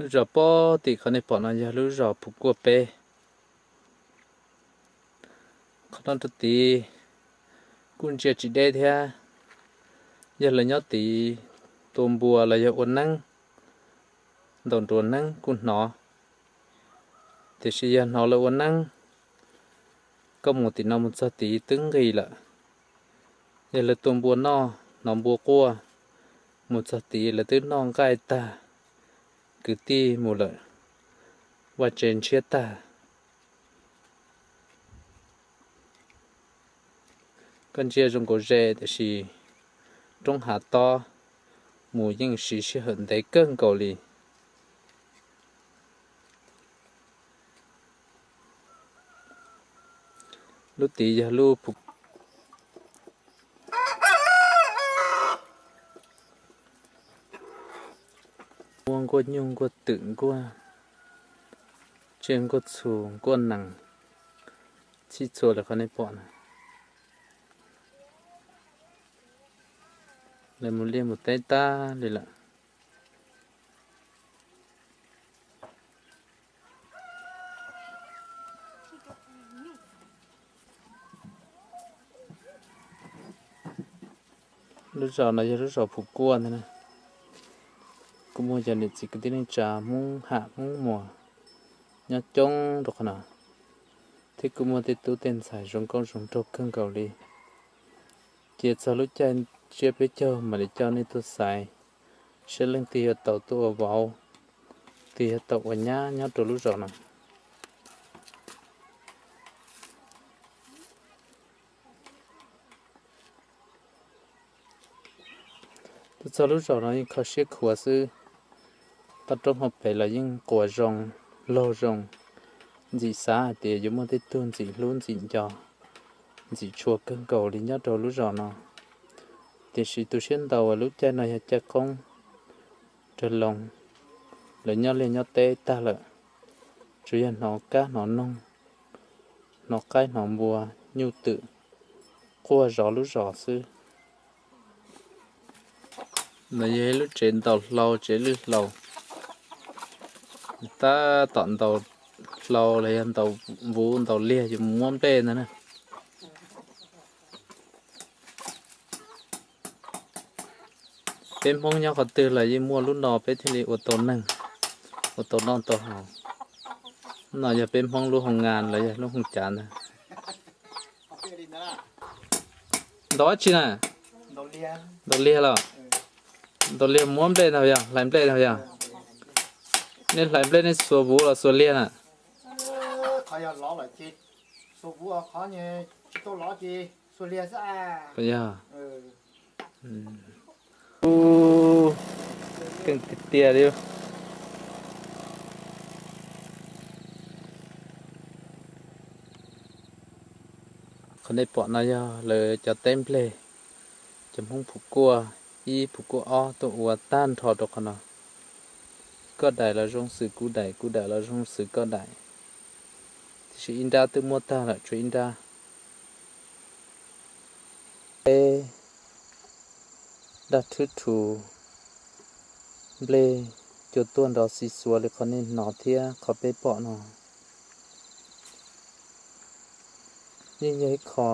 Lub zos pob tim qhov nej pom no yog lub zos Phuv Kuaj peb. Qhov no rau tid kuj ntsia tsis deb thiab. Yog lawv nyob tid tua npua los yog ua neeb, ntaus nruas neeb kuj hnov. Tiam sis yog hnov lawv ua neeb, koj mus tim no mus txog tid twb nqis lawm. Yog lawv tua npua noj, hnov npua quaj, mus txog tid lawv twb noj nqaij tag, kwv tij mus lawm, vaj tse ntshiab tag. Koj ntsia zoo nkaus ze tiam sis roob hav tob, mus yeej siv sij hawm ntev kawg nkaus li. Lub tid yog lub Phuv Kuaj, nkuaj nyuj nkuaj twm nkuaj tsiaj nkuaj txhu nkuaj nees txhij txhua li qhov nej pom na. Lawv mus liaj mus teb tag li lawm. Lub zos no yog lub zos Phuv Kuaj ntag na. Kuj muaj cov niam txiv kwv tij neej tsa Hmoob Ham Hmoob Muas nyob coob rau qhov no, thiab kuj muaj tej tub tej ntxhais zoo nkauj zoo nraug kawg nkaus li. Ces txog lub caij tsiab peb caug mam li coj nej tuaj xaiv saib leej twg yuav tau tuaj ua vauv, twg yuav tau ua nyab nyob rau lub zos no. Tuaj txog lub zos no yeej kho siab khuav xwb. Toj roob hauv pes los yeej quas zoo, laug zoo, ntxim xav hais tias yuav muaj tej tug ntxim hlub ntxim nco, ntxim tshua kawg nkaus li nyob rau lub zos no. Tiam sis tu siab ntau lub caij no yog caij qoob rag loo, lawv nyob liaj nyob teb tag lawm, tsuas yog hnov kab hnov noog, hnov qaib hnov npua, nyuj twm quaj zov lub zos xwb. No yog ib lub tsev ntaus hlau, tsev lwj hlau. Tab tom ntaus hlau los yog ntaus vuv ntaus liag yuav mus muab nplej ntag na. Peb Hmoob nyob qhov twg los yeej muaj lub no peb thiaj li ua tau neeg, ua tau noj tau haus. No yog peb Hmoob lub hoo ngas los yog lub hoo cav ntag. Ntaus dab tsi na? Ntaus liag los? Ntaus liag muab nplej ntag yog, hlais nplej ntag yog? Nej hlais nplej nej xuas vuv los xuas liag na? Yog, keej tiag tiag li. Qhov nej pom no yog lawv cov teb nplej, cov Hmoob Phuv Kuaj ib Phuv Kuaj ob tuaj ua tag nrho rau qhov no. Koj daim los zoo xws kuv daim, kuv daim los zoo xws koj daim. Tiam sis ib nrab twb muab tag lawm, tshuav ib nrab. Peb daj thwb rhu nplej cua tuaj nrov xi xuav li qhov nej hnov thiab qhov peb pom no. Yeej yog ib qho